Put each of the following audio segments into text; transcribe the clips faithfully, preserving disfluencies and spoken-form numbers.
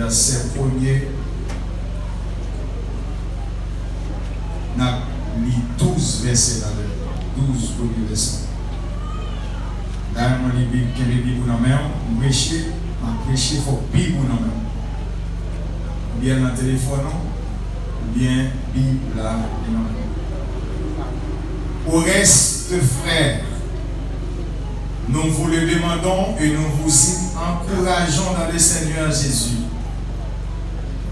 Vèsè premye, n ap li douz vèsè ladan l. Douz premye vèsè. Dayè, mwen li Bib, kenbe Bib ou nan men w, m preche, m ap preche, fòk Bib ou nan men w. Oubyen nan telefòn ou, oubyen Bib la li nan men w. Au reste, frères, nous vous le demandons et nous vous encourageons dans le Seigneur Jésus.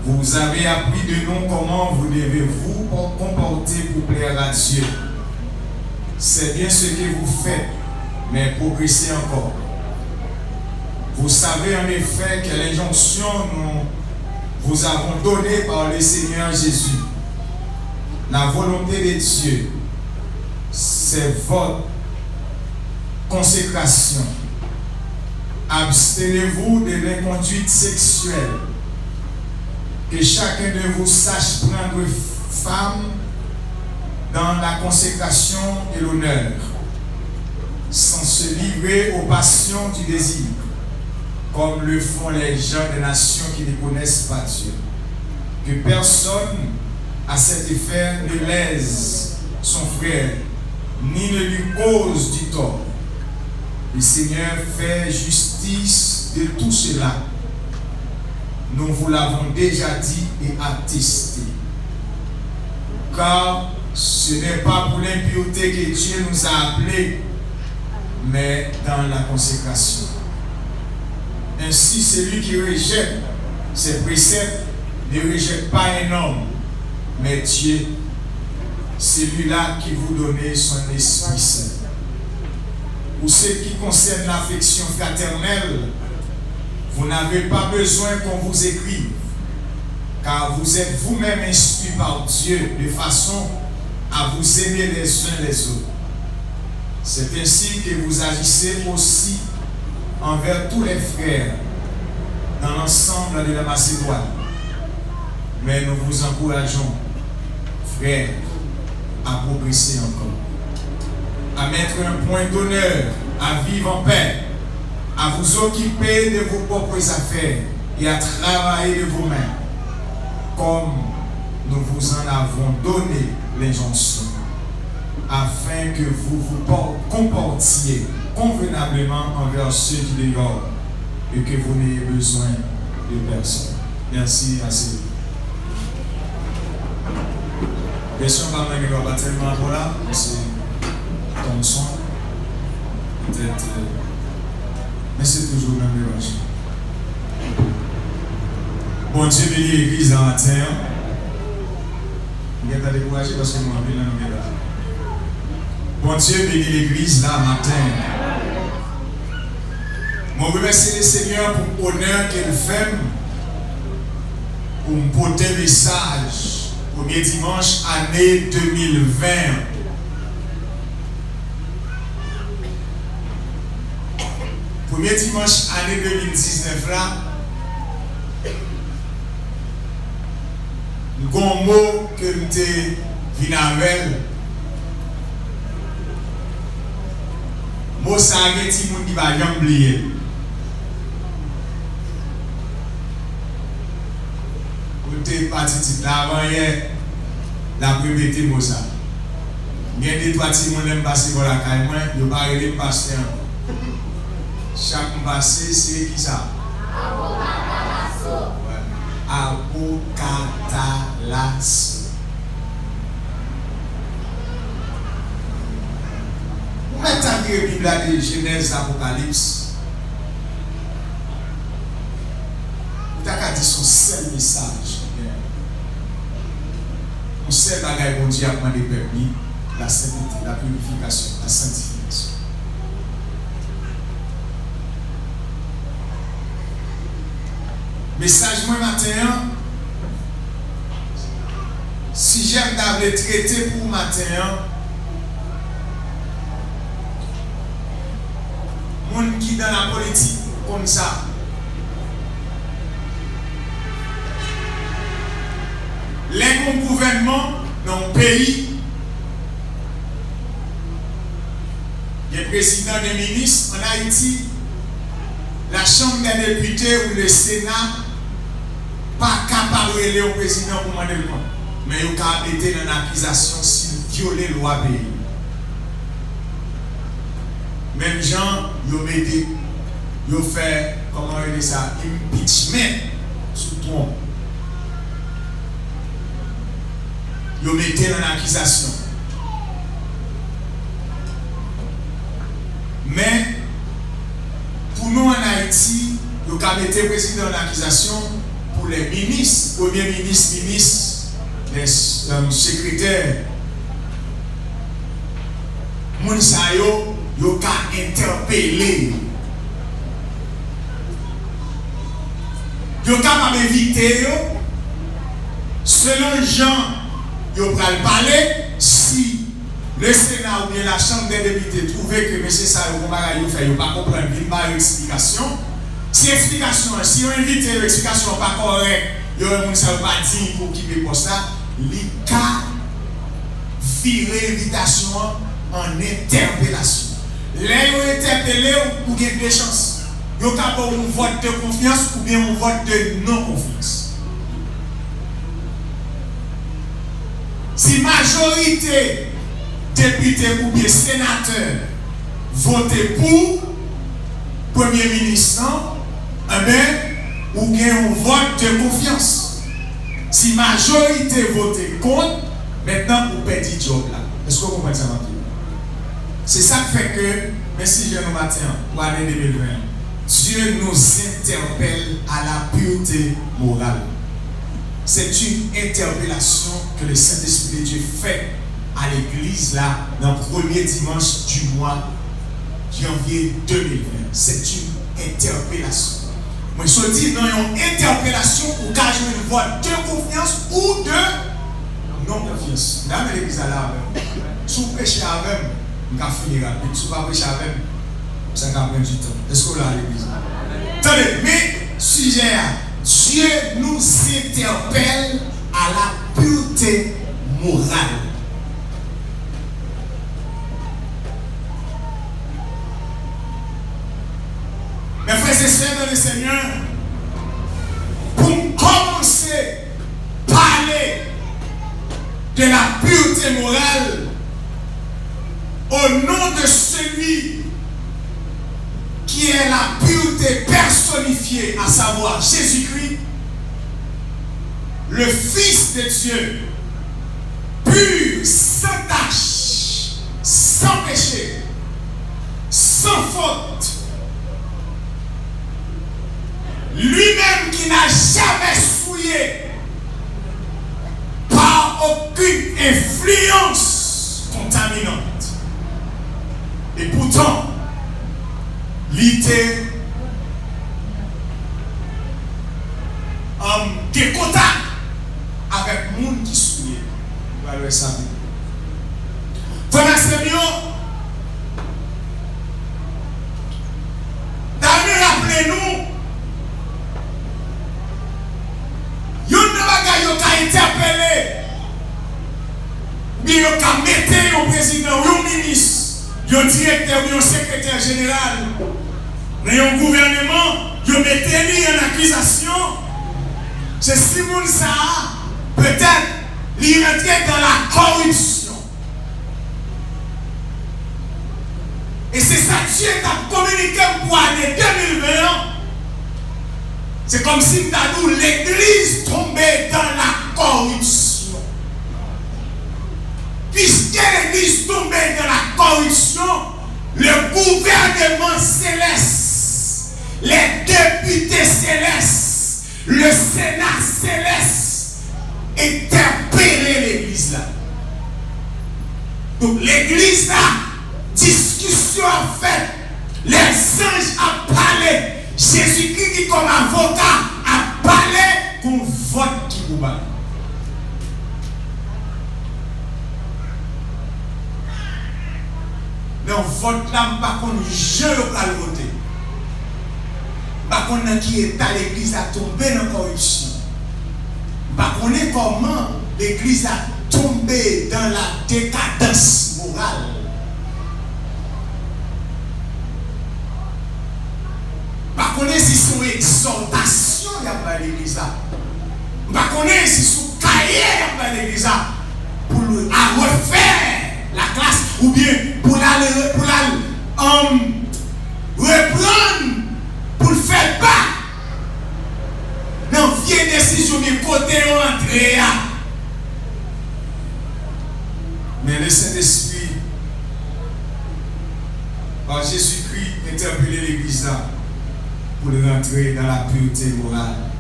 Vous avez appris de nous comment vous devez vous comporter pour plaire à Dieu. C'est bien ce que vous faites, mais progressez encore. Vous savez en effet quelle injonction nous vous avons donnée par le Seigneur Jésus. La volonté de Dieu, c'est votre consécration. Abstenez-vous de l'inconduite sexuelle. Que chacun de vous sache prendre femme dans la consécration et l'honneur, sans se livrer aux passions du désir, comme le font les gens des nations qui ne connaissent pas Dieu. Que personne, à cet effet, ne lèse son frère, ni ne lui cause du tort. Le Seigneur fait justice de tout cela. Nous vous l'avons déjà dit et attesté. Car ce n'est pas pour l'impureté que Dieu nous a appelés, mais dans la consécration. Ainsi, celui qui rejette ces préceptes ne rejette pas un homme, mais Dieu, celui-là qui vous donne son Esprit Saint. Pour ce qui concerne l'affection fraternelle, vous n'avez pas besoin qu'on vous écrive, car vous êtes vous-même instruits par Dieu de façon à vous aimer les uns les autres. C'est ainsi que vous agissez aussi envers tous les frères dans l'ensemble de la Macédoine. Mais nous vous encourageons, frères, à progresser encore, à mettre un point d'honneur à vivre en paix, à vous occuper de vos propres affaires et à travailler de vos mains, comme nous vous en avons donné l'injonction, afin que vous vous por-, comportiez convenablement envers ceux du dehors, et que vous n'ayez besoin de personne. Merci, asseyez-vous. Vèsyon pa mwen gen dwa pa tèlman bon la, men se Thompson. Petèt, euh, men se toujou menm levanjil. Bondye beni legliz la maten an. M gentan dekouraje paske nou anpil nan nou gen la. Bondye beni legliz la maten an. Mwen remèsye Lesenyè pou onè ke l fè m pou m pote mesaj premye dimanch ane de mil ven an. Premye dimanch ane de mil diznèf la, m gon mo ke m te vin avè l. Mo sa a gen timoun ki pa janm bliye l. Ou te pati tit la avan yè, l ap repete mo sa. Gen de twa timoun lè m pase bò lakay mwen, yo pa rele m pastè ankò. Chak m pase, se kisa? Avoka Talaso. Avoka Talaso. Ou mèt ta vire Bib la de Jenèz Apokalips. Ou ta ka di se yon sèl mesaj. Yon sèl bagay Bondye ap mande pèp li, la sentete, la pirifikasyon, la santifikasyon. Mesaj mwen maten an, sijè m ta vle trete pou maten an, moun ki dan lapolitik konn sa. Lè gon gouvènman nan yon peyi, gen prezidan, gen minis. Ann Ayiti, la Chambre des députés ou le Sénat, pa kapab rele yon prezidan pou mande l kont. Men yo ka mete l ann akizasyon si l vyole lwa peyi. Menm jan yo mete, yo fè, kòman yo rele sa, impeachment sou Trump. Yo mete l ann akizasyon. Men, pou nou ann Ayiti, yo ka mete prezidan ann akizasyon pou lè minis, premye minis, minis, lè, um, sekretè. Moun sa yo, yo ka entèpele yo. Yo kapab envite yo, selon jan yo pral pale, si Lesena oubyen Lachanm dè Depite twouve ke mesye sa yo gon bagay yo fè, yo pa konprann, vin ba yo eksplikasyon. Si eksplikasyon an, si yo envite yo, eksplikasyon an pa kòrèk, yo wè moun sa yo pa diy pou okipe pòs la, li ka vire envitasyon an an entèpelasyon. Lè yo entèpele w, ou gen de chans. Yo ka ba w yon vòt de konfyans oubyen yon vòt de non konfyans. Si majorite depite oubyen senatè vote pou premye minis lan, enben, ou gen yon vòt de konfyans. Si majorite vote kont, mentnan ou pèdi djòb la. Èske w konprann sa m ap di w? Se sa k fè ke, men sijè nou maten an, pou ane de mil ven an, Dieu nous interpelle à la pureté morale. C'est une interpellation que le Saint-Esprit de Dieu fait à l'église la, nan premye dimanch di mwa janvye de mil ven. C'est une interpellation. Mwen soti nan yon entèpelasyon, ou ka jwenn vòt de konfyans ou de non konfyans. M ta renmen legliz la la avè m. Si w preche avè m, m ka fini rapid. Si w pa preche avè m, sa ka pran di tan. Èske w la legliz la? Tande, men sijè a, Dieu nous interpelle à la pureté morale. Mes frères et sœurs dans le Seigneur, pou m kòmanse pale de la pureté morale, au nom de celui qui est la pureté personnifiée, à savoir Jésus-Christ, le Fils de Dieu, pur, sans tache, sans péché, sans faute, lui-même qui n'a jamais souillé par aucune influence contaminante. Et pourtant, li te, um, gen kontak avèk moun ki souye. Nou pral wè sa byen. Frè m ak sè m yo, ta renmen raple nou, youn nan bagay yo ka entèpele, oubyen yo ka mete yon prezidan, yon minis, yon direktè, oubyen yon sekretè jeneral nan yon gouvèneman, yo mete li ann akizasyon, se si moun sa a, petèt, li rantre dans la corruption. E se sa Dye t ap kominike m pou ane de mil ven an. Se kòmsi m ta di w, legliz tonbe dans la corruption. Puisque l'église tombe dans la corruption, le gouvernement céleste, les députés célestes, le Sénat céleste entèpele legliz la. Donk, legliz la, diskisyon ap fèt, lèzanj ap pale, Jezikri ki kòm avoka ap pale, gon vòt ki pou bay. Nan vòt la, m pa konn jan yo pral vote. M pa konn nan ki eta legliz la tonbe nan kòripsyon. M pa konnen kòman legliz la tonbe dans la décadence morale. M pa konnen si se yon egzòtasyon y ap bay legliz la. pa konnen si sou kaye y ap bay legliz la pou l al refè laklas oubyen pou l al, pou l al, um, reprann, pou l fè bak nan vye desizyon, men kote yo antre a. Men Lesentespri, pa Jezikri, entèpele legliz la pou l rantre dans la pureté morale.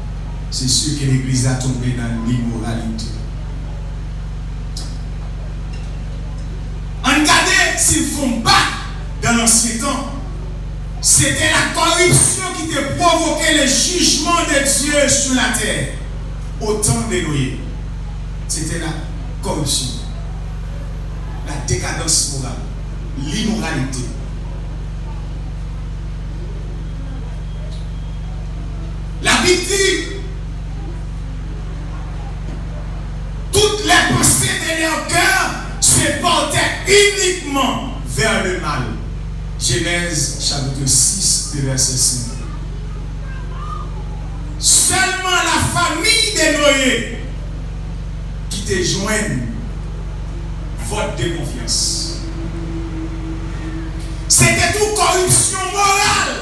C'est sûr que legliz la tonbe nan limoralite. Ann gade si l fè yon bak dans l'ancien temps. C'était la corruption qui te provoquait le jugement de Dieu sur la terre au temps de Noé. C'était la corruption, la décadence morale, l'immoralité. La Bible dit, toutes les pensées de leur cœur se portaient uniquement vers le mal. Genèse chapitre six, le verset cinq. Sèlman la fanmi de Noye ki te jwenn vòt de konfyans. Se te tou koripsyon moral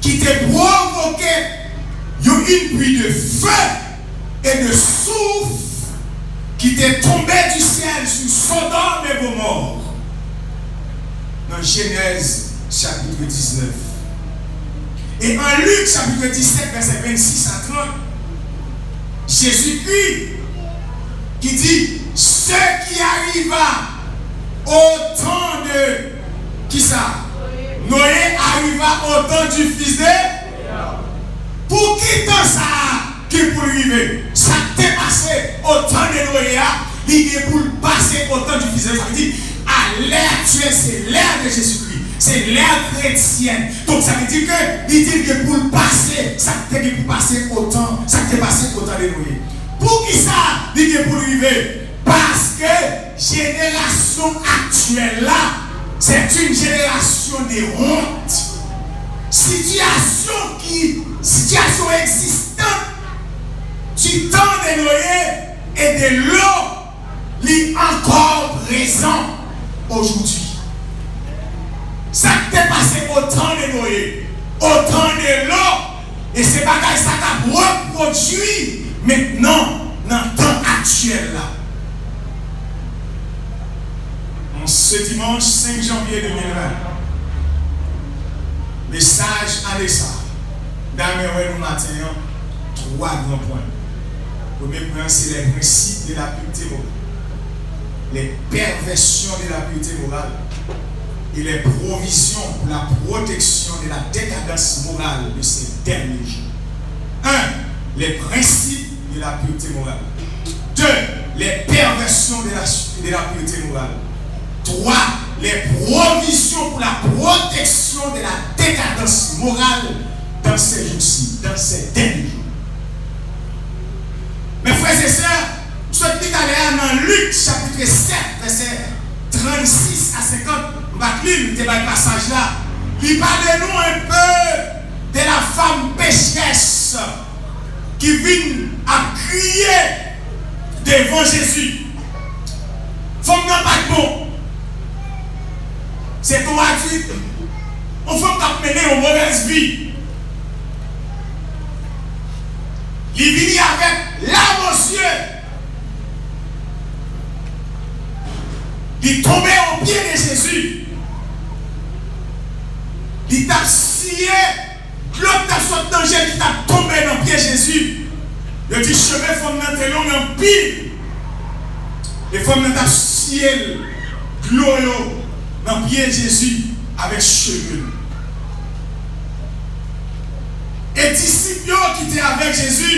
ki te pwovoke yon, une pluie de feu et de soufre ki te tonbe du ciel sur Sodome et Gomorrhe. Dans Genèse chapitre dix-neuf. Et en Luc chapitre dix-sept, verset vingt-six à trente, Jésus-Christ qui dit, ce qui arriva au temps de, qui ça? Noé arriva au temps du fils de. Pou ki tan sa a ki pou l rive? Sa k te pase au temps de Noé a, li gen pou l pase au temps du fils de. Sa vle di, à l'heure actuelle, c'est l'heure de Jésus-Christ. C'est l'ère chrétienne. Donk, sa vle di ke li di l gen pou l pase, sa k te gen pou pase au temps, sa k te pase au temps de Noé. Pou ki sa li gen pou l rive? Paske jenerasyon aktyèl la, c'est une génération de honte. Sitiyasyon ki, sitiyasyon egzistan du temps de Noé et de Lot, li ankò prezan aujourd'hui. Sa k te pase au temps de Noé, au temps de Lot, e se bagay sa k ap repwodui mentnan nan tan aktyèl la. An se dimanch senk janvye de mil ven, mesaj ane sa a, damè wè nou maten an, twa gran pwen. Premye pwen an se les principes de la pureté morale, les perversions de la pureté morale et les provisions pour la protection de la décadence morale de ces derniers jours. Un, les principes de la pureté morale. Deux, les perversions de la, de la pureté morale. Trois, les provisions pour la protection de la décadence morale dans ces jours-ci, dans ces derniers jours. Mes frères et sœurs, m sot li talè a nan Lik chapit sèt, vèsè trannsis a senkant, m pa t li l, m te bay pasaj la. Li pale nou un peu de la femme pécheresse ki vin ap kriye devan Jezi. Fanm nan pa t bon. Se tou a di, yon fanm k ap mennen yon movèz vi. Li vini avèk lame aux yeux. Li tonbe o pye de Jezi. Li t ap siye dlo k t ap sot nan je l ki t ap tonbe nan pye Jezi. Yo di cheve fanm nan te long anpil. E fanm nan t ap siye l, dlo yo, nan pye Jezi avèk cheve l. E disip yo ki te avèk Jezi,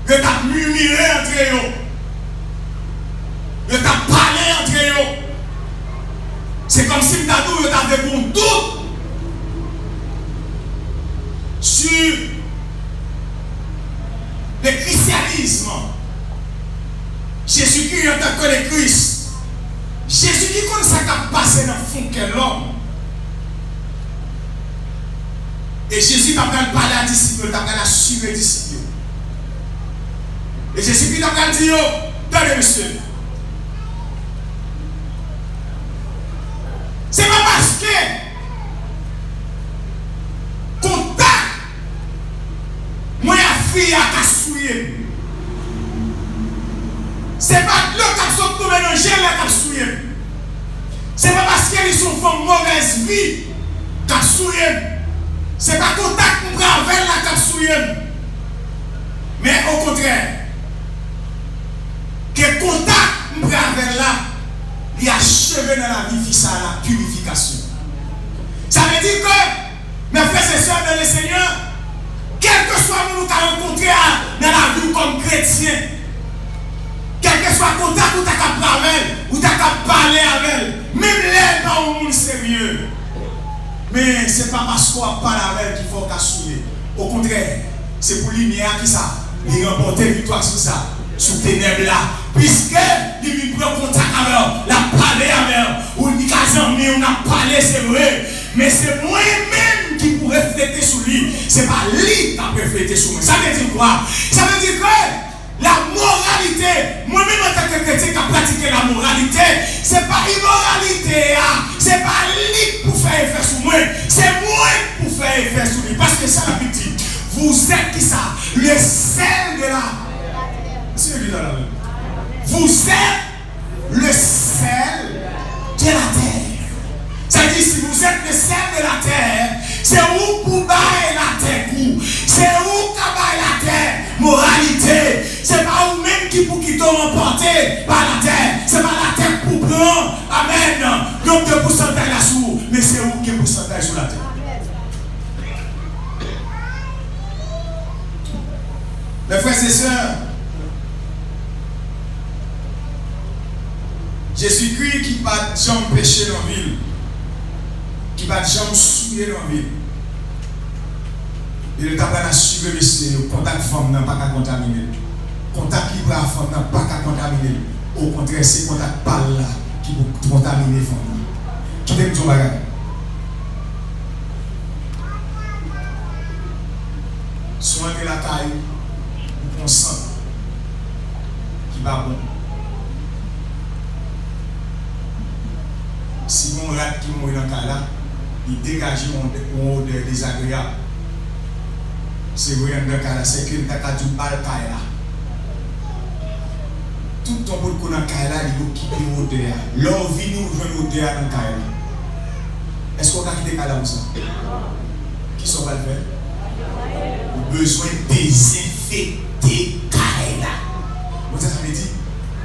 yo t ap mimire antre yo. Yo t ap pale antre yo. Se kòmsi m ta di w yo t ap gen yon dout sur le christianisme. Jezikri antanke le Christ. Jezi ki konn sa k ap pase nan fon kè lòm. E Jezi t ap pral pale a disip yo, l t ap pral asire disip yo. E Jezikri t ap pral di yo, tande mesye, se pa paske kontak mwen ak fi a k ap souye m. Se pa dlo k ap sot tonbe nan je l la k ap souye m. Se pa paske li se yon fanm movèz vi k ap souye m. Se pa kontak m pran avè l la k ap souye m. Men okontrè, ke kontak m pran avè l la, li acheve nan lavi fi sa a la pirifikasyon. Sa vle di ke, mes frères et sœurs dans le Seigneur, kèlkeswa moun ou ka rankontre a nan lavi w kòm kretyen, kèlkeswa kontak ou ta ka pran avè l, ou ta ka pale avè l, menm lè l pa yon moun serye, men se pa paske w ap pale avè l ki fè w ka souye. Okontrè, se pou limyè a ki sa? Li ranpòte viktwa sou sa, sou tenèb la. Piske li vin pran kontak avè w, l ap pale avè w, ou li ka zanmi w, n ap pale, se vre. Men se mwen menm ki pou reflete sou li, se pa li k ap reflete sou mwen. Sa vle di kwa? Sa vle di ke lamoralite, mwen menm antanke kretyen k ap pratike lamoralite, se pa imoralite a, se pa li k pou fè efè sou mwen, se mwen k pou fè efè sou li. Paske sa Labib di, vous êtes ki sa? Le sel de la, si yo di sa la menm. Vous êtes le sel de la terre. Sa di, si vous êtes le sel de la terre, se ou k pou bay latè gou. Se ou k ka bay latè moralite. Se pa ou menm ki pou kite w anpòte pa latè. Se pa latè k pou pran. Amèn. Donk, gen pousantay la sou ou, men se ou ki gen pousantay sou latè. Mes frères et sœurs, Jezikri ki pa t janm peche nan vi l, ki pa t janm souye nan vi l, e l ta pral asire mesye yo kontak fanm nan pa ka kontamine l. Kontak li pran ak fanm nan pa ka kontamine l. Okontrè, se kontak pa l la ki pou kontamine fanm nan. Kite m di yon bagay. Si w antre lakay ou, ou pran sant ki pa bon, si gen yon rat ki mouri nan kay la, li degaje yon, yon odè dezagreyab. Se vre anndan kay la, sèke m ta ka di w al kay la. Tout tan potko nan kay la, li okipe odè a. Lè w vini, ou jwenn odè a nan kay la. Èske w ka kite kay la konsa? Kisa w pral fè? Ou bezwen dezenfekte kay la. Ou konn sa sa vle di?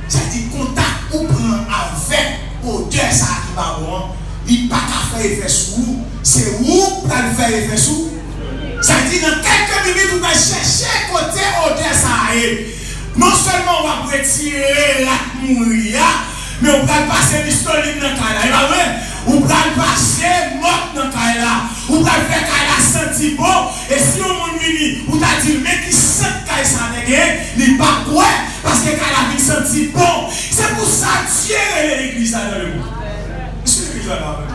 Sa di kontak ou pran avèk odè sa a ki pa bon an, li pa ka fè efè sou ou, se ou k pral fè efè sou ou. Sa di nan kèlke minit ou pral chèche kote odè sa a ye. Non sèlman w ap retire rat mouri a, men ou pral pase listolin nan kay la, e pa vre? Ou pral pase mòp nan kay la, ou pral fè kay la santi bon, e si yon moun vini, ou ta di l, men ki sant kay sa a te genyen, li p ap kwè, paske kay la vin santi bon. Se pou sa Dye rele legliz la dans le monde. Èske legliz la pa vre?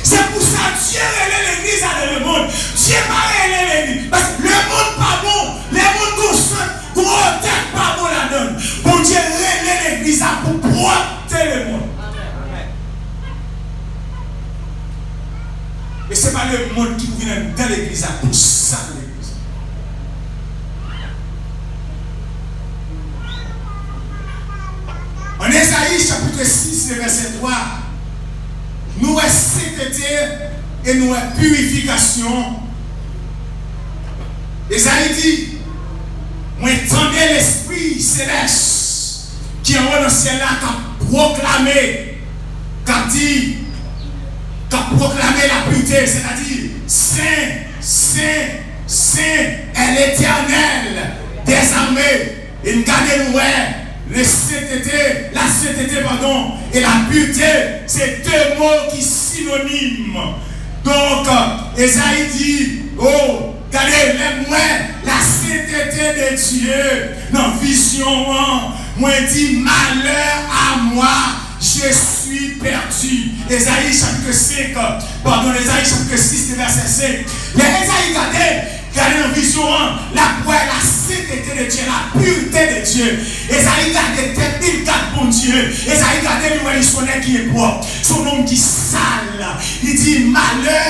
Se pou sa Dye rele legliz la dans le monde. Dye pa rele legliz, paske lemonn pa bon, lemonn gon sant, gon odè k pa bon ladan l. Bondye rele legliz la pou pwòpte lemonn. E se pa lemonn ki pou vin anndan legliz la pou sal legliz la. An Ezayi chapit sis, le vèsè twa, nou wè sentete e nou wè pirifikasyon. Ezayi di, mwen tande Lespri selès ki anwo nan syèl la k ap pwoklame, k ap di, k ap pwoklame lapirite, sètadi, sen, sen, sen est l'Éternel des armées. E n gade nou wè, le sentete, la sentete, padon, e la pirte, se de mo ki sinonim. Donk, Ezayi di, o, gade, lè m wè la sentete de Dye nan vizyon an, mwen di, malheur à moi, je suis perdu. Ezayi chapit senk, padon, Ezayi chapit sis, vèsè senk. Lè Ezayi gade, Gade nan vizyon an, l ap wè la sainteté de Dieu, la pureté de Dieu. Ezayi gade tèt li, l gade Bondye. Ezayi gade li, wè li se yon nèg ki enpwòp. Se yon nonm ki sal. Li di, malè.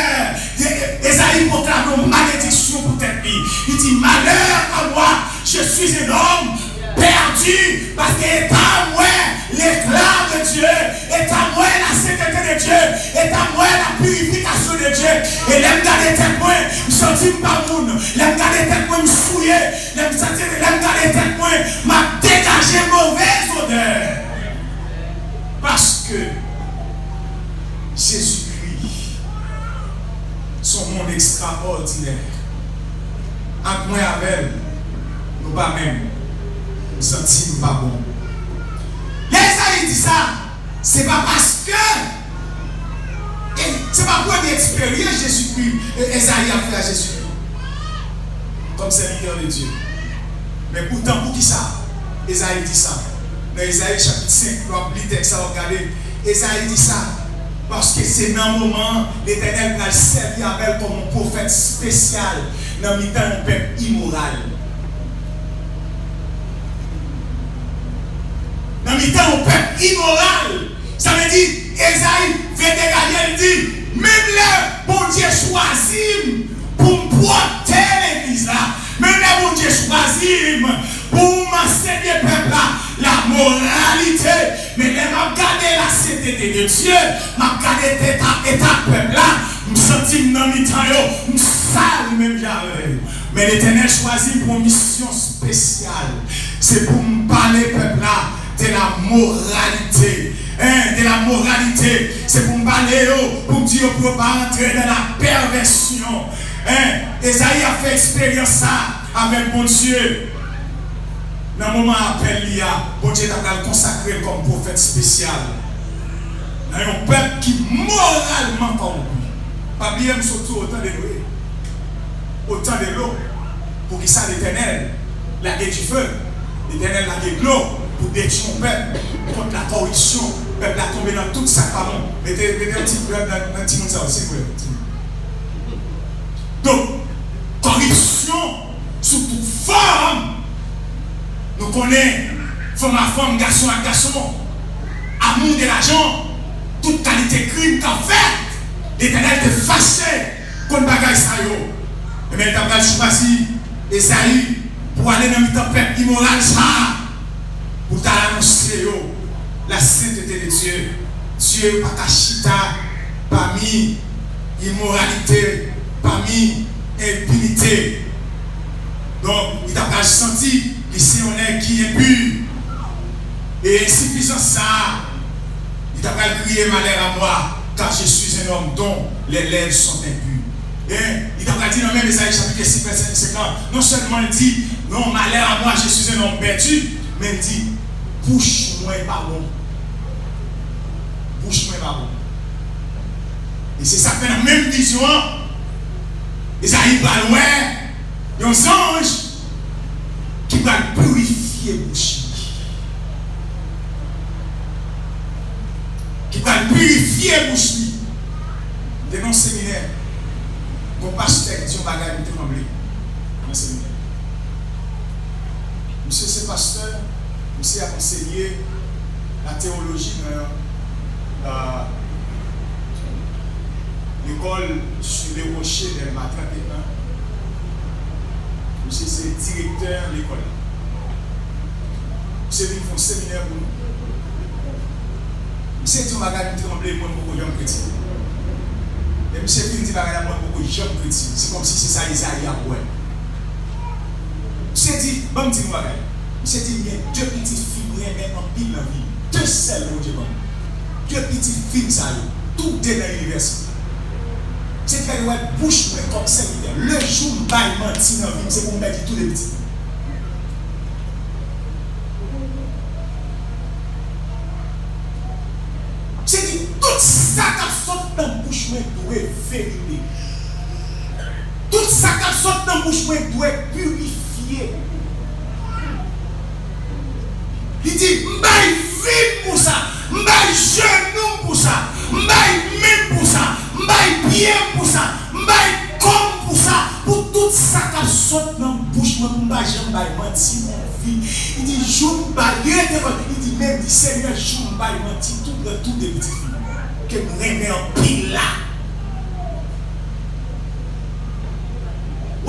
E-, e-, Ezayi pwoklame yon malediksyon pou tèt li. Li di, malè à moi, je suis un homme perdu, paske eta m wè l'éclat de Dieu, eta m wè la sainteté de Dieu, eta m wè la purification de Dieu. E lè m gade tèt mwen, m santi m pa moun. Lè m gade tèt mwen, m souye. Lè m santi, lè m gade tèt mwen, m ap degaje movez odè. Paske Jezikri se yon moun ekstraòdinè. Ant mwen avè l, nou pa menm. M santi m pa bon. Lè Ezayi di sa, se pa paske, e, se pa premye eksperyans Jezikri, e, Ezayi ap fè a Jezikri kòm sèvitè de Dye. Men poutan, poukisa Ezayi di sa? Nan Ezayi chapit senk, lè w ap li tèks la, w ap gade, Ezayi di sa, paske se nan moman an, Letènèl pral sèvi avè l kòm yon pwofèt espesyal nan mitan yon pèp imoral. Nan mitan yon pèp imoral, sa vle di, Ezayi vle degaje, li di, menm lè Bondye chwazi m pou m pwòte legliz la, menm lè Bondye chwazi m pou m ansenye pèp la, la moralité, men lè m ap gade la sainteté de Dieu, m ap gade eta, eta pèp la, m santi m nan mitan yo, m sal menm jan avè yo. Men Letènèl chwazi m pou yon misyon espesyal. Se pou m pale pèp la de la moralité. Hein, de la moralité. Se pou m pale yo, pou m di yo pou yo pa antre nan la pèvèsyon. Hein, Ezayi ap fè eksperyans sa avèk Bondye. Nan moman apèl li a, Bondye ta pral konsakre l kòm pwofèt espesyal nan yon pèp ki moralman kòwonpi. Pa bliye m sot di w otan de dlo, otan de dlo. Poukisa Letènèl lage dife? Letènèl lage dlo pou detwi yon pèp kont la kòripsyon. Pèp la tonbe nan tout sa k pa bon. Mete, mete yon ti plèb nan, nan timoun sa yo, silvouplè. Donk, kòripsyon sou tout fòm. Nou konnen fanm a fanm, gason ak gason, amour de l'argent, tout kalite krim k ap fèt. Letènèl te fache kont bagay sa yo. Ebyen, li ta pral chwazi Ezayi pou ale nan mitan pèp imoral sa a, pou l ta anonse yo la sainteté de Dieu. Dye pa ka chita pami imoralite, pami enpinite. Donk, li ta pral santi li se yon nèg ki enpi. E ensifizans sa a, li ta pral kriye, malheur à moi, car je suis un homme dont les lèvres sont impues. E li ta pral di nan menm Ezayi chapit senk, vèsè senk lan, non sèlman l di, non, malheur à moi, je suis un homme perdu, men l di, bouch mwen pa bon. Bouch mwen pa bon. E se sa k fè nan menm vizyon an, Ezayi pral wè yon zanj ki pral pirifye bouch li. Ki pral pirifye bouch li. M te nan yon seminè, yon pastè ki di yon bagay, m tranble nan seminè. Misye se pastè, misye ap ansenye la théologie nan, euh, l'école sur les rochers d'Elma, trant et un. Misye se direktè lekòl la. Misye vin fè yon seminè pou nou. Misye di yon bagay, m tranble, mwen m poko janm kredi. E misye fin di bagay la, mwen m poko janm kredi. Se kòmsi se sa Ezayi ap wè. Misye di, ban m di nou bagay. Misye di, m gen de pitit fi m renmen anpil nan vi m. De sèl Bondye ban m. De pitit fi m sa yo, tou de nan inivèsite. Se fè yo wè bouch mwen kòm sèvitè. Lejou m bay manti nan vi m, se pou m pèdi tou de pitit mwen. Se di tout sa k ap sot nan bouch mwen dwe verite. Tout sa k ap sot nan bouch mwen dwe pirifye. Li di, m bay vi m pou sa, m bay jenou m pou sa, m bay men m pou sa, m bay pye m pou sa, m bay kò m pou sa, pou tout sa k ap sot nan bouch mwen pou m pa janm bay manti nan vi. Li di, jou m bay, li rete konn, li di, men m di, Senyè, jou m bay manti, tou pran tou de pitit fi m, ke m renmen anpil la.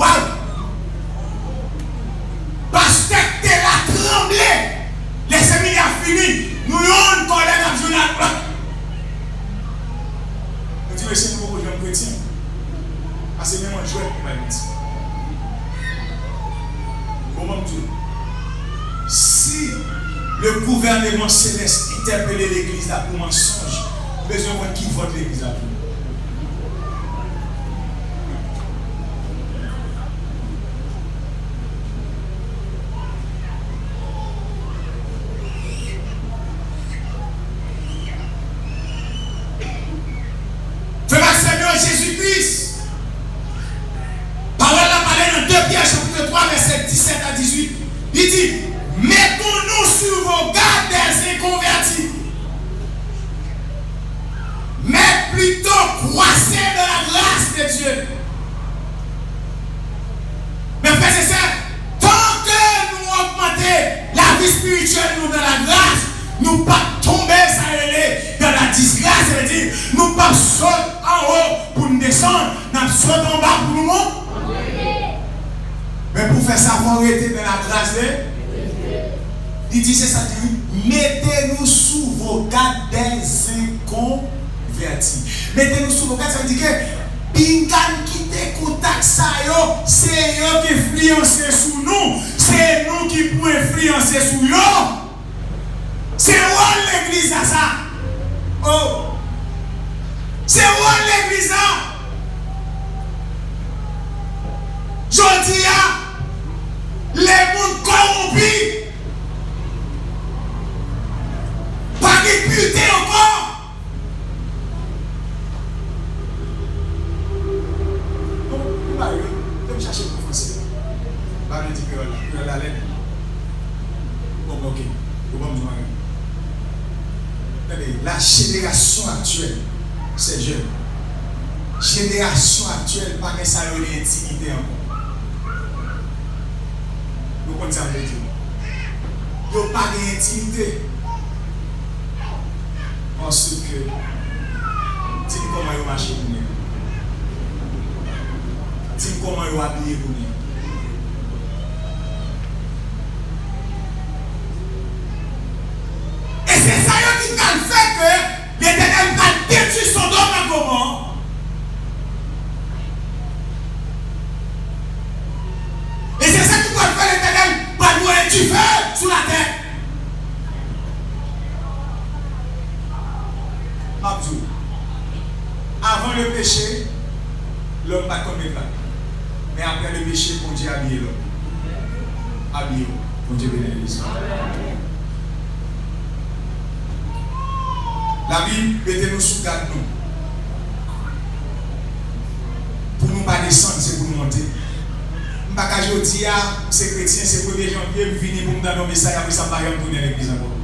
Waw! Pastè k te la tranble lè semina fini, nou yonn kòlè n ap jwenn ak lòt. Nou di, mesye, nou poko janm kretyen. Pase menm an jwèt nou bay manti. Bon, ban m di w, si le gouvernement céleste entèpele legliz la pou mansonj, nou bezwen konn ki vòt legliz la pran. Frè m ak sè m yo, Jezi Kris, pawòl la pale nan de Pyè chapit twa, vèsè disèt a dizuit. Li di, mettons-nous sur vos gardes des inconvertis, mais plutôt croissez dans la grâce de Dieu. Men frè e sè, tan ke nou ogmante lavi espirityèl nou dans la grâce, nou p ap tonbe, sa rele dans la disgrâce, sa vle di, nou p ap sot anwo pou n desann, n ap sot anba pou nou monte. Men pou fè sa, fò w rete dans la grâce de Li di, se sa l di, wi. Mettez-nous sous vos gardes des inconvertis. Mettez-nous sous vos gardes, sa vle di ke pinga n kite kontak sa yo, se yo k enfliyanse sou nou, se nou ki pou enfliyanse sou yo. Se wòl legliz la sa. Oh. Se wòl legliz la. Jodi a, lemonn kòwonpi. Pa gen purite ankò. Bon, nou pa yo, fè m chache mo franse a. M pa vle di kreyòl la, kreyòl la lèd. Bon, ok. Yo ban m di mwen. Tande, la génération actuelle, ces jeunes, jenerasyon aktyèl pa gen sa yo rele entimite ankò. Yo konn sa m vle di. Yo pa gen entimite. Paske, di m kòman yo mache kounye a. Di m kòman yo abiye kounye a. E se sa yo ki pral fè ke Letènèl pral detwi Sodòm ak Gomò. E se sa ki pral fè Letènèl pral voye dife sou latè. M ap di w, avan le péché, lòm pa t konn met vag. Men apre le péché, Bondye abiye lòm. Abiye w. Bondye beni legliz. Labib mete nou sou gad nou. Pou nou pa desann, se pou nou monte. M pa ka jodi a, m se kretyen, se premye janvye, m vini pou m tande yon mesaj, apre sa, m pa janm tounen legliz ankò.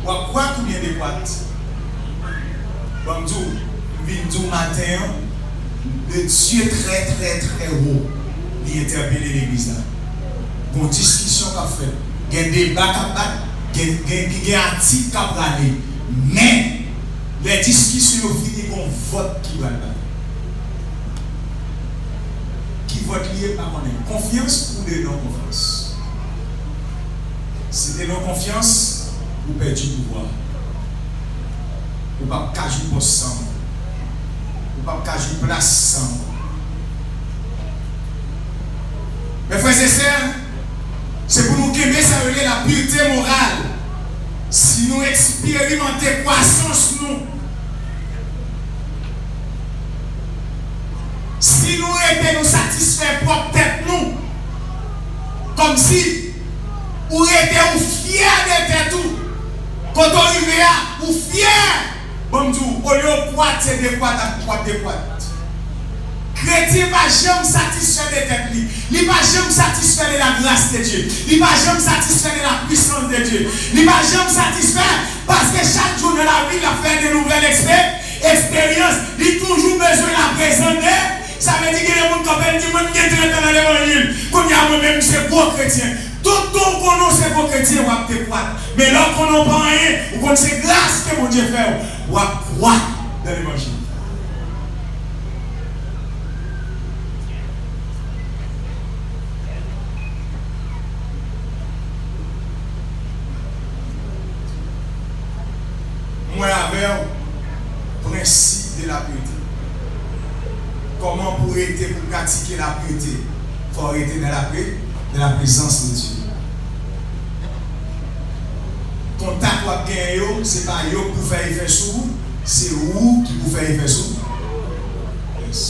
W ap kwak oubyen dekwat? Ban m di w, m vin di w maten an, le Dieu très, très, très haut, li entèpele legliz la. Gon diskisyon k ap fèt, gen deba k ap bat, gen, gen, gen, gen atik k ap rale. Men, lè diskisyon yo fini, gon vòt ki pral bay. Ki vòt li ye, m pa konnen. Konfyans ou de non konfyans? Si de non konfyans, ou pèdi pouvwa. Ou p ap ka jwi pòs sa ankò. Ou p ap ka jwi plas sa ankò. Men frè e sè, se pou nou kenbe sa yo rele la pureté morale. Si nou eksperimante kwasans nou, si nou rete nou satisfè pwòp tèt nou, kòmsi ou rete ou fyè de tèt ou, kote w rive a, ou fyè. Ban m di w, olye w kwat, se dekwat ak kwat dekwat. Kretyen pa janm satisfè de tèt li. Li pa janm satisfè de la grâce de Dieu. Li pa janm satisfè de la puissance de Dieu. Li pa janm satisfè paske chak jou nan lavi l ap fè de nouvèl ekspe-, eksperyans. Li toujou bezwen la Alekzandè, sa vle di gen de moun kanpe, l di, "Mwen, m gen trant an nan levanjil. Kounye a, mwen menm, m se gwo kretyen." Tout tan w konnen w se gwo kretyen, w ap dekwat. Men lè w konnen w pa anyen, ou konn se gras ke Bondye fè w, w ap kwat nan levanjil. Mwen avè w, prensip de lapirite. Kòman pou w rete, pou w pratike lapirite? Fò w rete nan lapri, nan la prezans de Dye. Kontak w ap genyen yo, se pa yo k pou fè efè sou ou, se ou ki pou fè efè sou. Yes.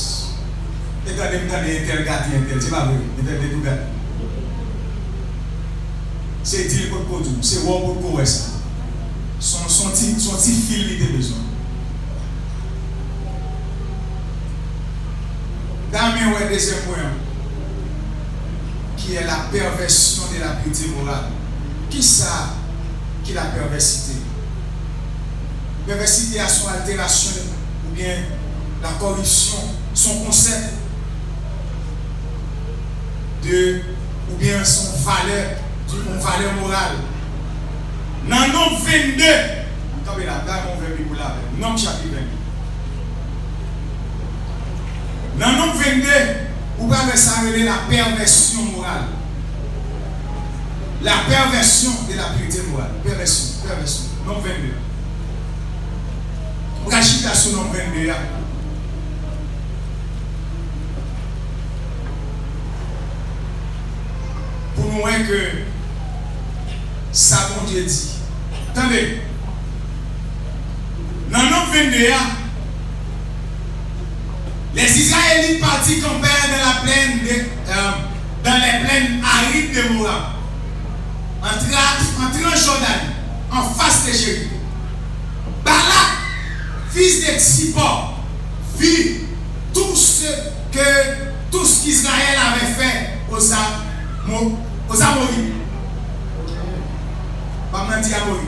E tande m tande entèl gate entèl, se pa vre? Entèl te tou gate. Se di l potko di w, se wè w potko wè sa. Se yon, se yon ti, se yon ti fil li te bezwen. Dame wè dezyèm pwen an, qui est la perversion de la pureté morale. Kisa ki la pèvèsite? Pèvèsite a se yon alterasyon oubyen la kòripsyon, se yon konsèp de, oubyen se yon valè, yon valè moral. Nan Nonb vennde, kanpe la, m ta renmen w ouvè Bib ou la avè m. Nonb chapit vennde. Nan Nonb vennde, ou pral wè sa rele la pèvèsyon moral. La pèvèsyon de la pirite moral. Pèvèsyon, pèvèsyon. Nonb vennde. Ou pral chita sou Nonb vennde a. Pou nou wè ke sa Bondye di. Tande. Nan Nonb vennde a, les Israélites partirent camper dans la plaine de, euh, dans les plaines arides de Moab, en tra-, en Transjordanie, en face de Jéricho. Balak, fils de Tsippor, vit tout ce que, tout ce qu'Israël avait fait aux Amo-, aux Amorites. Pa m nan di Amori.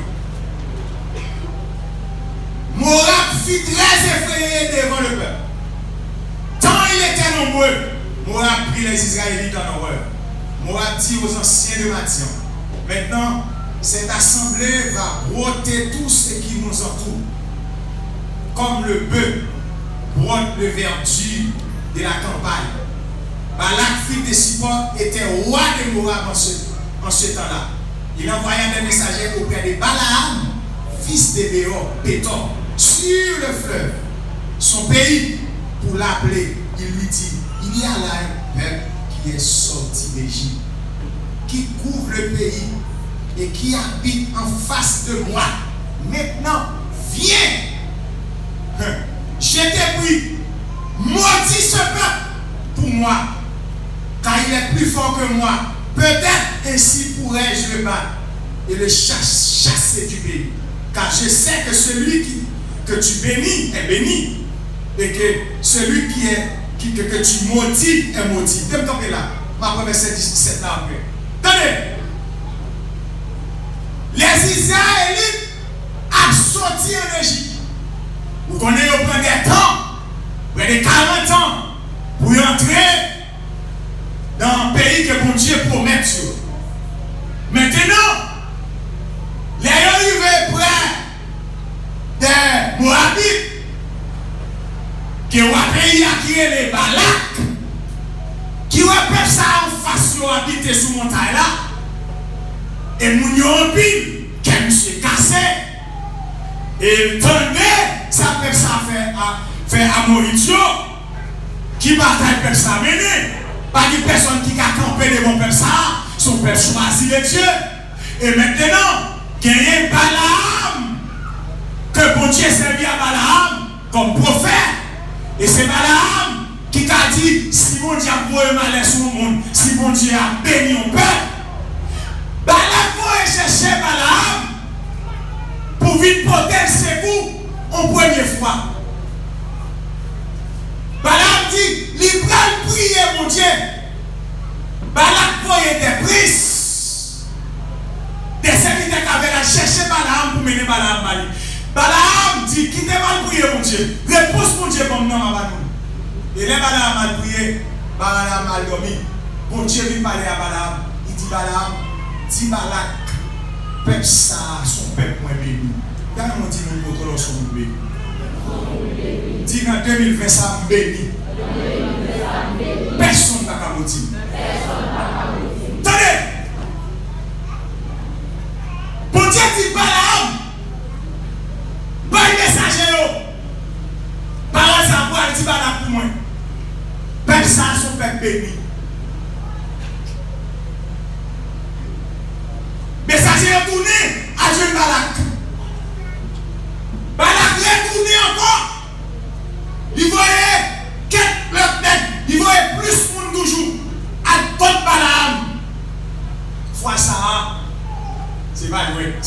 Moab fut très effrayé devant le peuple. Tant il était nombreux, Moab prit les Israélites en horreur. Moab dit aux anciens de Madian, maintenant, cette assemblée va broter tout ce qui nous entoure, comme le bœuf broie le verdure de la campagne. Balak, fils de Tsippor, était roi de Moab en ce, en ce temps-là. Il envoya des messagers auprès de Balaam, fils de Béor, Pétor, sur le fleuve, son pays, pour l'appeler. Il lui dit, il y a là un peuple qui est sorti d'Égypte, qui couvre le pays et qui habite en face de moi. Maintenant, viens, je te prie, maudis ce peuple pour moi, car il est plus fort que moi. Peut-être ainsi pourrai-je le battre et le chas-, chasser du pays. Car je sais que celui qui, que tu bénis est béni, et que celui qui est, qui, que, que tu maudis est maudit. Te m kanpe la. M ap pran vèsè disèt la apre. Tande! Les Israélites ap soti ann Ejip. Ou konnen yo pran de tan, prè de karant an, pou yo antre nan peyi ke Bondye pwomèt yo. Mentenan, lè yo rive prè de Moabit, gen wa peyi a ki rele Balak, ki wè pèp sa a anfas yo abite sou montay la, e moun yo anpil, kè misye kase, e l tande sa pèp sa a fè a, fè Amorit yo, ki batay pèp sa a mennen. Pa gen pèsonn ki ka kanpe devan pèp sa a, se yon pèp chwazi de Dye. E mentenan, genyen Balaam, ke Bondye sèvi a Balaam kòm pwofèt. E se Balaam ki ka di, si Bondye ap voye malè sou yon moun, si Bondye ap beni yon pèp, Balak voye chèche Balaam pou vin pote l sekou yon premye fwa. Balaam di, li pral priye Bondye. Balak voye de prens, de sèvitè k avè l al chèche Balaam pou mennen Balaam ba li. Balaam di, kite m al priye Bondye. Repons Bondye ban m nan, m a ba nou. E lè Balaam al priye, Balaam al dòmi. Bondye vin pale a Balaam. Li di Balaam, di Balak, pèp sa a se yon pèp mwen beni. Gade yon moun di moun kote w se yon moun beni. Di nan de mil ven sa m beni. Pèsonn pa ka modi m. Tande! Bondye di Balaam, bay mesaje yo. Pawòl sa a pou al di Balak pou mwen. Pèp sa a se yon pèp beni. Mesaje yo tounen al jwenn Balak. Balak retounen ankò. Li voye kèk lòt nèg, li voye plis moun toujou al kont Balaam. Fwa sa a, se pa jwèt.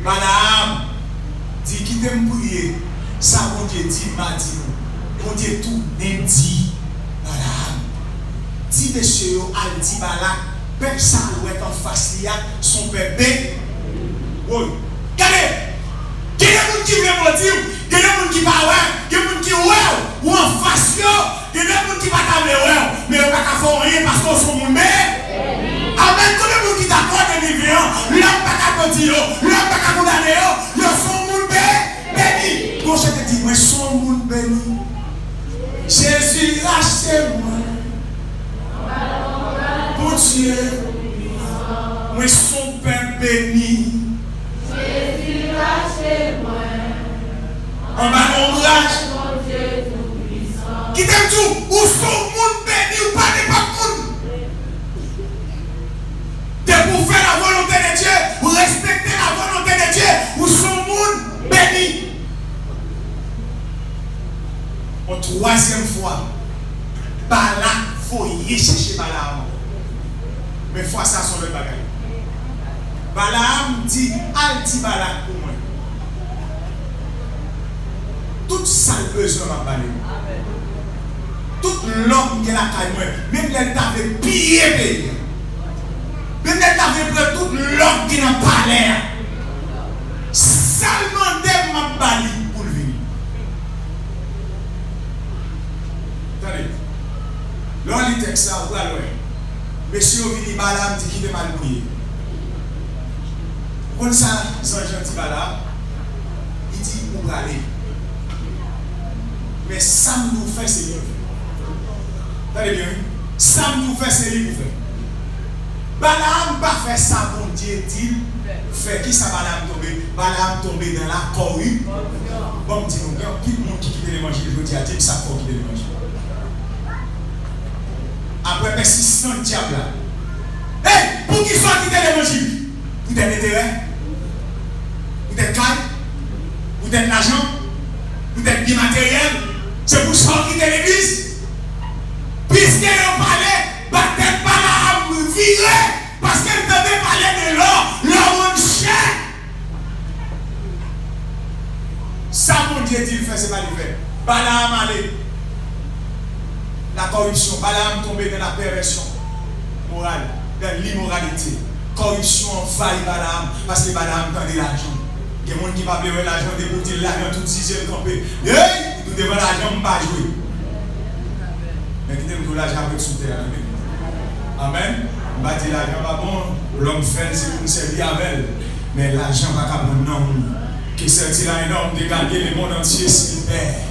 Balaam di, kite m priye. Sa Bondye di m, m a di nou. Bondye tounen di Balaam, di mesye yo al di Balak, pèp sa a l wè k anfas li a, se yon pèp be-, woy. Gade! Gen de moun ki vle modi w, gen de moun ki pa wè, gen moun ki wè w, ou anfas yo, gen de moun ki pa ta vle wè w, men yo pa ka fè w anyen paske w se yon moun be-, amèn. Konbyen moun ki dakò de ven an, lòm pa ka modi yo, lòm pa ka kondane yo, yo se yon moun be-, beni. Gon chante di, mwen se yon moun beni. Jezi rachte mwen. Bondye, mwen se yon pèp beni. Jezi rachte mwen. Anba lonbraj Bondye Toupisan. Kite m di w, ou se yon moun beni, ou pa nenpòt moun. Depi w fè la volonte de Dye, ou respekte la volonte de Dye, ou se yon moun beni. Yon twazyèm fwa, Balak voye chèche Balaam ankò. Men fwa sa a se yon lòt bagay. Balaam di, al di Balak pou mwen. Tout sa l bezwen, m ap ba li. Tout lò m gen lakay mwen, menm lè l ta vle piye peyi a, menm lè l ta vle pran tout lò k gen nan palè a, sa l mande m, m ap ba li pou l vini. Tande, lè w li tèks la, ou pral wè. Mesye yo vini, Balaam di, kite m al priye. Ou konn sa zanj lan di Balaam? Li di, ou prale. Men sa m di w fè, se li pou fè. Tande byen, wi. Sa m di w fè, se li pou fè. Balaam pa fè sa Bondye di l fè. Kisa Balaam tonbe? Balaam tonbe nan lakòri-, Ban m di nou, gen anpil moun ki kite levanjil jodi a, di m sa k fè w kite levanjil. Apre pèsistans dyab la. Ey, poukisa w kite levanjil? Poutèt enterè? Poutèt kay? Poutèt lajan? Poutèt byen materyèl? Se pou sa w kite legliz? Piske yo pale, batèm Balaam vire, paske l tande pale de lò, lò vann chè. Sa Bondye di l fè, se pa li fè. Balaam ale. La kòripsyon. Balaam tonbe nan la pèvèsyon moral, nan limoralite. Kòripsyon anvayi Balaam, paske Balaam tande lajan. Gen moun ki pa vle wè lajan, depi w di l lajan, tout zizye l kanpe. Ey! Ou devan lajan, m pa jwe. Men kite m di w, lajan ap ret sou tè a, tande. Amèn. M pa di lajan pa bon, lòm fè l, se pou n sèvi avè l. Men lajan pa ka pran nanm ou. Que sert-il à un homme de gagner le monde entier s'il perd?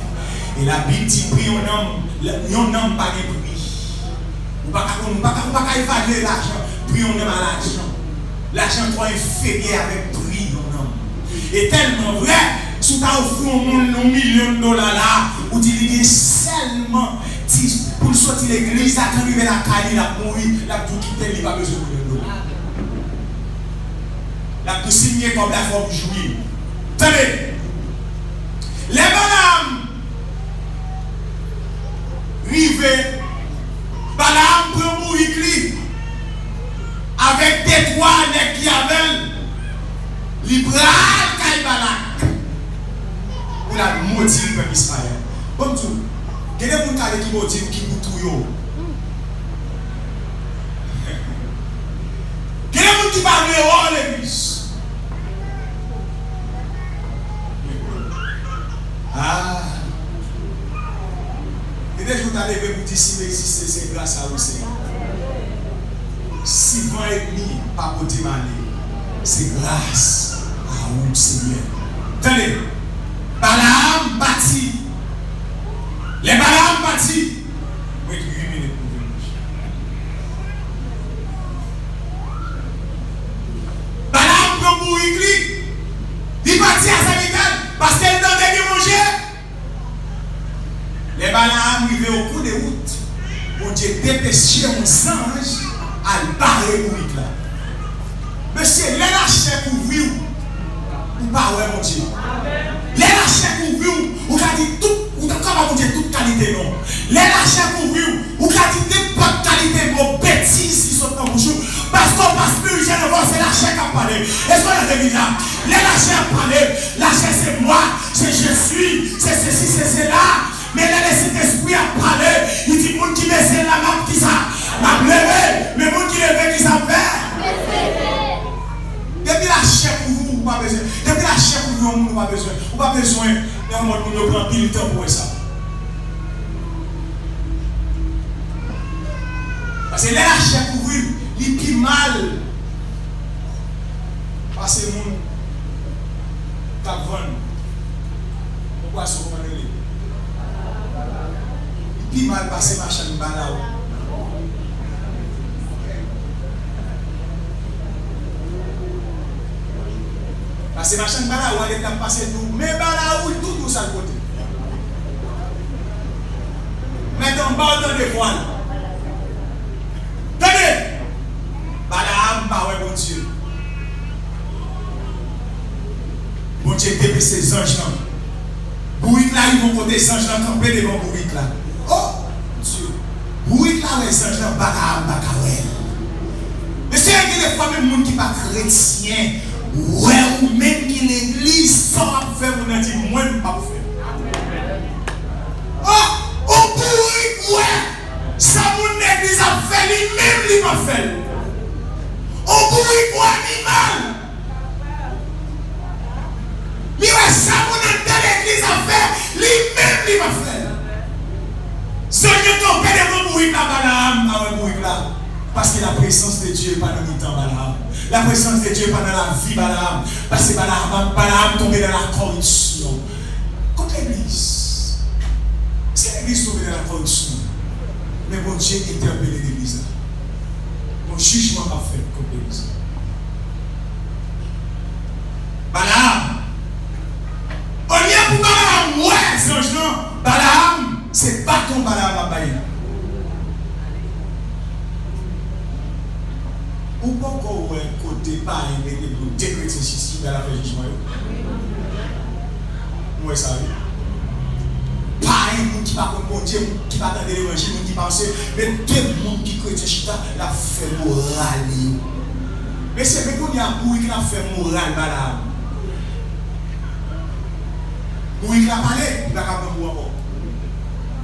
E Labib di, pri yon nanm, yon nanm pa gen pri. Ou pa ka konn, ou pa ka, ou pa ka evalye lajan, pri yon nanm a lajan. Lajan twò enferyè avèk pri yon nanm. E tèlman vrè, si w ta ofri yon moun yon milyon dola la, ou di li gen sèlman dis, pou l soti legliz la, kan l rive lakay li, l ap mouri, l ap di w kite l, li pa bezwen milyon dola. L ap di w si m gen kòb la, fò m jwi. Tande! Lè Balaam rive, Balaam pran bourik li avèk de twa nèg ki avè l, li pral kay Balak pou l al modi l pèp Izrayèl. Ban m di w, gen de moun k ale ki modi w ki pou touye w. Gen de moun ki pa vle wè w legliz. Ah, Depi jou w ta leve pou di, "Si m egziste, se gras a ou, Senyè. Si van ènmi pa pote m ale, se gras a ou, Senyè." Tande, Balaam pati. Lè Balaam pati, mwen di uit minit pou vin. Balaam pran bourik li, li pati a Zayitad, paske l tande gen manje. Lè Balaam rive o kou de wout, Bondye depeche yon zanj al bare bourik la. Mesye, lè lachè kouvri w, ou pa wè Bondye. Lè lachè kouvri w, ou ka di tout, ou ka ba Bondye tout kalite non. Lè lachè kouvri w, ou ka di nenpòt kalite mo betiz ki sot nan bouch ou, paske w pa espirityèl ankò, se lachè k ap pale. Èske w nan legliz la? Lè lachè ap pale, lachè se mwa, se je suis, se sesi, se sela. Men lè Lesentespri ap pale, li di, "Moun ki bese la, m ap ki sa? M ap leve." Men moun ki leve, ki sa ap fè? Depi lachè kouvri w, ou pa bezwen. Depi lachè kouvri yon moun, ou pa bezwen. Ou pa bezwen nan yon mòd moun yo pran anpil tan pou wè sa. Paske lè lachè kouvri l, li pi mal pase moun k ap vann yon pwason, kòman yo rele? Li pi mal pase machann balawo. Pase machann balawo a, depi l ap pase, l di w, "Men balawo, tou dous al pote." Mèt anba w tande vwa l. Tande! Balaam pa wè Bondye. Bondye depese zanj lan. Bourik la rive yon kote, zanj lan kanpe devan bourik la. O Dye! Bourik la wè zanj lan, Balaam pa ka wè l. Mesye, gen de fwa menm moun ki pa kretyen wè ou menm ki legliz, sa w ap fè, moun nan di, "Mwen, m p ap fè." O, yon bourik wè sa moun legliz ap fè, li menm li p ap fè l. Yon bourik wè li mal. Li wè sa moun anndan legliz ap fè, li menm li p ap fè l. Zanj lan kanpe devan bourik la, Balaam pa wè bourik la. Paske la présence de Dieu pa nan mitan Balaam. La présence de Dieu pa nan lavi Balaam. Paske Balaam, Balaam tonbe nan la kòripsyon. Kot legliz? Se legliz tonbe nan la kòripsyon. Men Bondye entèpele legliz la. Gon jijman k ap fèt kont legliz la. Balaam. Olye pou Balaam wè zanj lan, Balaam, se baton Balaam ap bay li. Ou poko wè kote payen mete dlo de kretyen chita la fè jijman yo? Ou wè sa wi. Payen, moun ki pa konn Bondye, moun ki pa tande levanjil, moun ki panse, men de moun ki kretyen chita, l ap fè moral yo. Mesye, men kounye a, bourik la ap fè moral Balaam. Bourik la pale, li pa ka pran kou ankò.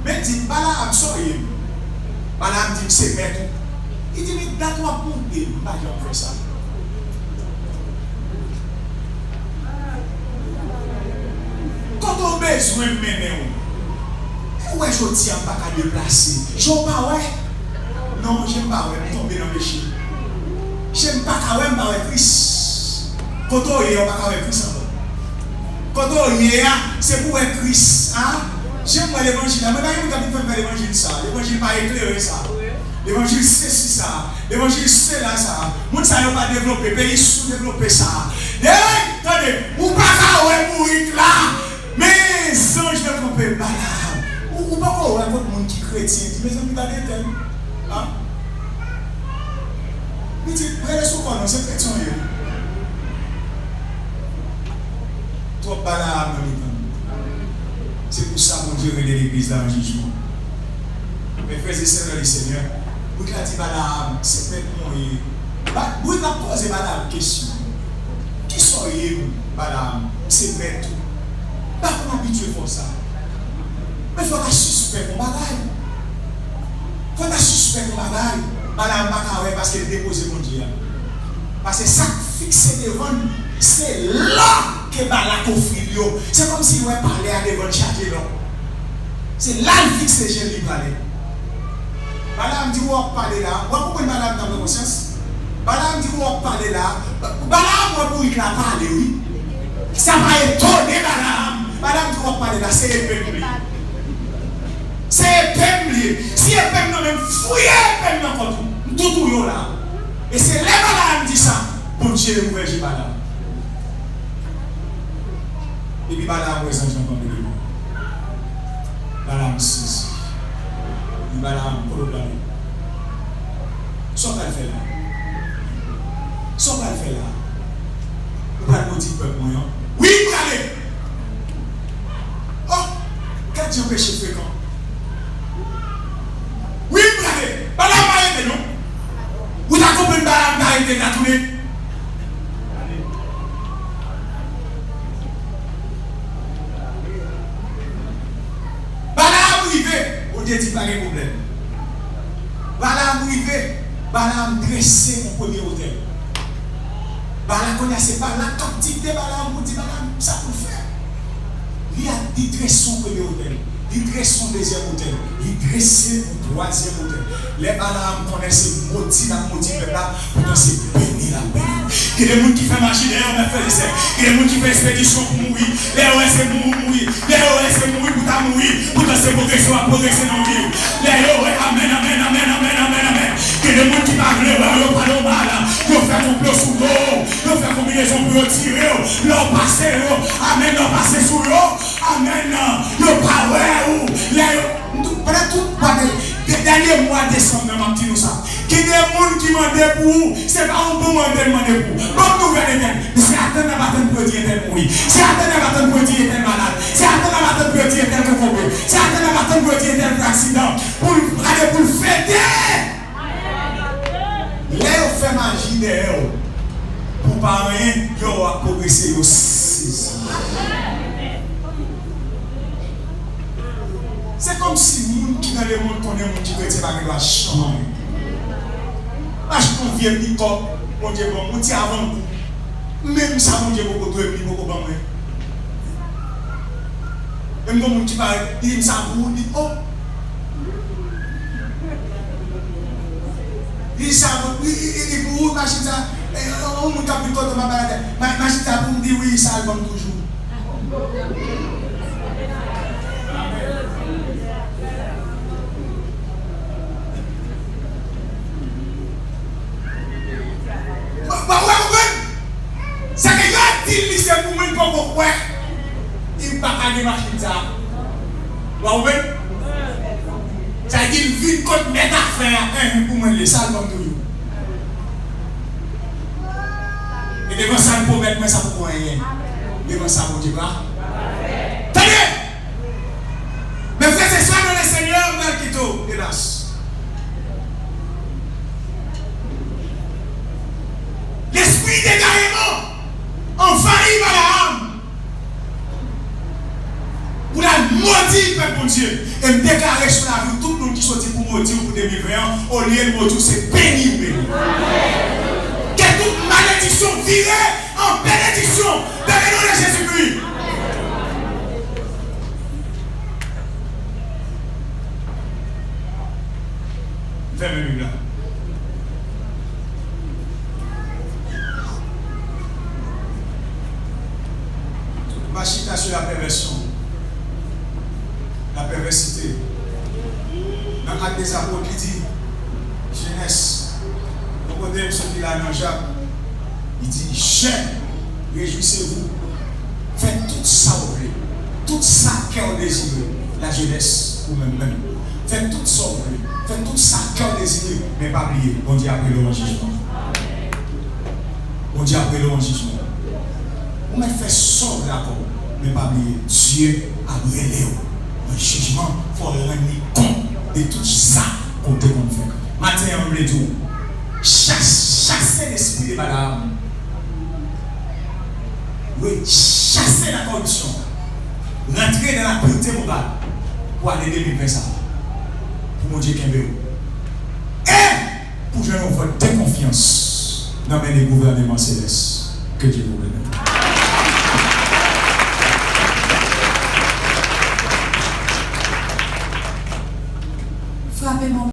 Men di m, "Balaam, sa w ye m?" Balaam di m, "Se mèt ou." Li di, "Men dat w ap monte m, m pa janm fè sa." Kote w bezwen m mennen w? Ou wè jodi a m pa ka deplase. Je w pa wè? Non, je m pa wè, m tonbe nan peche. Je m pa ka wè, m pa wè Kris. Kote w ye a, w pa ka wè Kris ankò. Kote w ye a, se pou w wè Kris. A, je m wè levanjil la. Mwen pa gen moun k ap vin fè m fè levanjil sa. Levanjil pa eklere sa. Levanjil sesi sa. Levanjil sela sa. Moun sa yo pa devlope. Peyi soudevlope sa. Hey, tande, ou pa ka wè bourik la. Men zanj lan kanpe Balaam. Ou, ou poko wè kot moun ki kretyen di, "Mezanmi, gade tèl." A? Pitit, rele sou kò w non, se kretyen w ye. Twòp Balaam nan mitan nou. Se pou sa Bondye rele legliz la an jijman. Men frè e sè nan le Senyè, bourik la di Balaam, "Se mèt mwen w ye." Ba-, bourik la poze Balaam kesyon. "Kisa w ye, Balaam?" "Se mèt ou." Pa konn abitye fè w sa. Men fò w ta sispèk yon bagay. Fò w ta sispèk yon bagay. Balaam pa ka wè paske l depoze Bondye a. Paske sa k fikse devan l, se lò ke Balak ofri l yo. Se kòmsi l wè palè a devan l chaje lò. Se la l fikse je l, li prale. Balaam di, "W ap pale la." W ap konprann Balaam nan pran konsyans? Balaam di, "W ap pale la." Balaam wè bourik la pale, wi. Sa pa etone Balaam. Balaam di, "W ap pale la, se epe m li ye. Se epe m li ye. Si epe m nan men m, fouye epe m nan kont ou. M tou touye w la." E se lè Balaam di sa, Bondye ouvè je Balaam. Epi Balaam wè zanj lan kanpe devan. Balaam sezi. Li di Balaam, "Kote w prale? Sa w pral fè la? Sa w pral fè la? Ou pral modi pèp mwen an?" "Wi, m prale." Oh, gad jan peche frekan. "Wi, m prale." Balaam pa rete non. Ou ta konprann Balaam ta rete la tounen. Balaam rive, Bondye di pa gen pwoblèm. Balaam rive, Balaam drese yon premye otèl. Balaam, kounye a se Balak k ap dikte Balaam pou di Balaam sa pou l fè. Li a, li drese yon premye otèl. Li drese yon dezyèm otèl. Li drese yon twazyèm otèl. Lè Balaam konnen se modi l ap modi pèp la, poutan se beni l ap beni. Gen de moun ki fè maji dèyè w, mèt frè e sè. Gen de moun ki fè espedisyon pou mouri. Lè yo wè se mouri, mouri. Lè yo wè se mouri pou ta mouri, poutan se pwogresyon w ap pwogrese nan vi w. Lè yo wè, amèn, amèn, amèn. Gen de moun ki pa vle wè w, yo pale w mal. Yo fè konplo sou do w. Yo fè konbinezon pou yo tire w. Lè w pase yo, amèn, lè w pase sou yo. Amèn. Yo pa wè ou. Lè yo, m tou, pandan tout mwa de, de, dènye mwa desanm nan, m ap di nou sa. Gen de moun ki mande pou ou, se pa yon bon mande l mande pou ou. Ban m nouvèl entèl. Se atann n ap atann pou yo di entèl mouri. Se atann n ap atann pou yo di entèl malad. Se atann n ap atann pou yo di entèl kokobe. Se atann n ap atann pou yo di entèl fè aksidan. Pou l gade, pou l fete. Lè yo fè maji dèyè w, pou pa anyen, yo ap pwogrese, yo sezi. Se kòmsi moun ki nan lemonn konnen moun ki kretyen pa gen dwa janm anyen. M achte yon vye pikòp, Bondye ban m, yon ti avankou. Menm sa Bondye poko dwe m, li poko ban mwen. Menm gon moun ki parèt, li di m sa pou ou, li, oh. Li di sa pou, li, li, li, li pou ou, machin sa, eh, yon moun k ap vin kote m ap bay atè. Ma-, machin sa pou m, di wi, sa l ban m toujou. Bon, bon, w ap konprann? Sa ke yo di l li se pou mwen, l poko kwè. Li pa ka gen machin sa. W ap konprann? Sa di l vin kot mèt afè a, en, pou mwen, li sa l ban m toujou. E devan sa l pwomèt mwen, sa poko anyen. Devan sa Bondye pa. Tande! Mes frères et sœurs dans le Seigneur, m pral kite w, elas. Lespri degareman anvayi Balaam pou l al modi pèp Bondye. E m deklare sou lavi w tout moun ki soti pou modi w pou de mil ven an, olye l modi w, se beni w beni. Ke tout malediksyon vire an benediksyon dans le nom de Jésus-Christ. Fèmen Bib la. M pa chita sou lapèvèsyon, lapèvèsite. Nan Actes des Apôtres, li di, jenès, yon kote m sot li la nan Jak, li di, jeunes, réjouissez-vous. Fè tout sa w vle. Tout sa kè w dezire. Lajenès, ou menm menm. Fè tout sa w vle. Fè tout sa kè w dezire. Men pa bliye, Bondye ap rele w an jijman. Bondye ap rele w an jijman. Ou mèt fè sa w vle ak kò w. Men pa bliye, Dye ap rele w an jijman. Fò w rann li kont de tout sa ke w te konn fè. Maten an, m vle di w, chas-, chase lespri de Balaam. Wi, chase la koripsyon. Rantre nan la pirte moral pou ane de mil ven sa a. Pou Bondye kenbe w. E pou jwenn yon vòt de konfyans nan men de gouvèneman selès. Ke Dye vous bénisse. Frape men w